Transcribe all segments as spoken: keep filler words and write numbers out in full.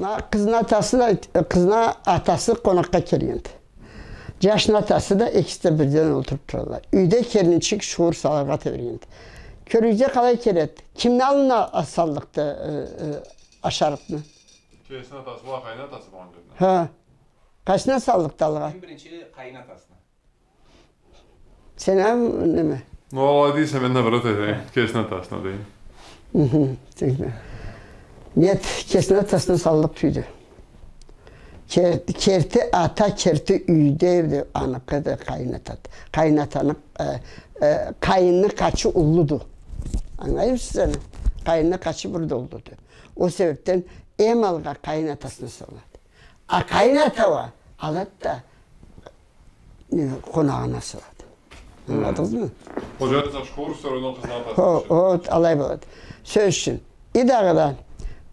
Ма, къызны атасы да, къызны атасы къонакъгъа келгенди. Джашны атасы да, экиси да бирден олтуруб туралла. Юйде келинчик шуур салыргъа тебрегенди. Кёрюгюзге къалай келеди? Кимни аллына саллыкъды, э, э, ашарыкъны? Кесини атасы бла къайын атасы болгъан джерде. Ха. Къайсына саллыкъды алгъа? Эм биринчи къайын атасына. Сен а, неме? Ну, алай дейсе, мен да наоборот этейим. Кесини атасына дейим. Мхм, тюзлю. Нет, кесини атасына саллыкъ тюйюлдю. Кер-, керти ата, керти юйде, аныкъыды, къайын атады. Къайын атаны, э, э, къайынны къачы уллуду. Ангылаймысыз аны? Къайынны къачы бир да уллуду. Ол себебден эм алгъа къайын атасына салады. А къайын ата уа алады да, не, къонагъына салады. Ангыладыгъызмы? Ол джерде шуур салыргъа къызны атасы. Хо, алай болады. Сёз ючюн. И дагъыда,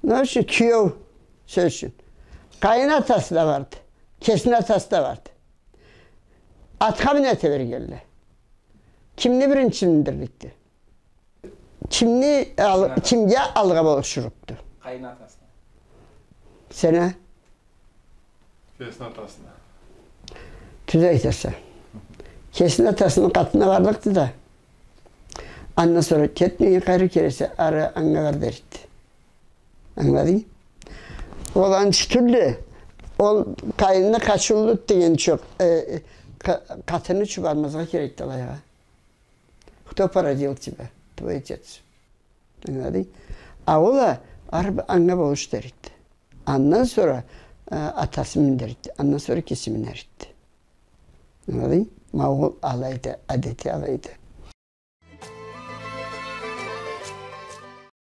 не ючюн, киеу, сёз ючюн. Къайын атасы да барды, кесини атасы да барды. Атха мине тебрегенле. Кимни биринчи миндирликди? Кимни ал-, кимге алгъа болушурукъду? Къайын атасына. Сен а? Кесини атасына. Тюз айтаса. Кесини атасыны къатына барлыкъды да. Андан сора, кет, неге къайры келесе, ары анга бар дерикди. Ангыладынг? Ол анча тюлдю. Ол къайынны къачы уллуду деген джокъ. Э, къа-, къатыны ючюн бармазгъа керекди алайгъа. Кто породил тебя? Твой отец. Ангыладынг? А ол а, ары анга болуш дерикди. Андан сора, э, атасы минер эди. Андан сора кеси минер эди. Ангыладынг? Ма ол алайды, адети алайды.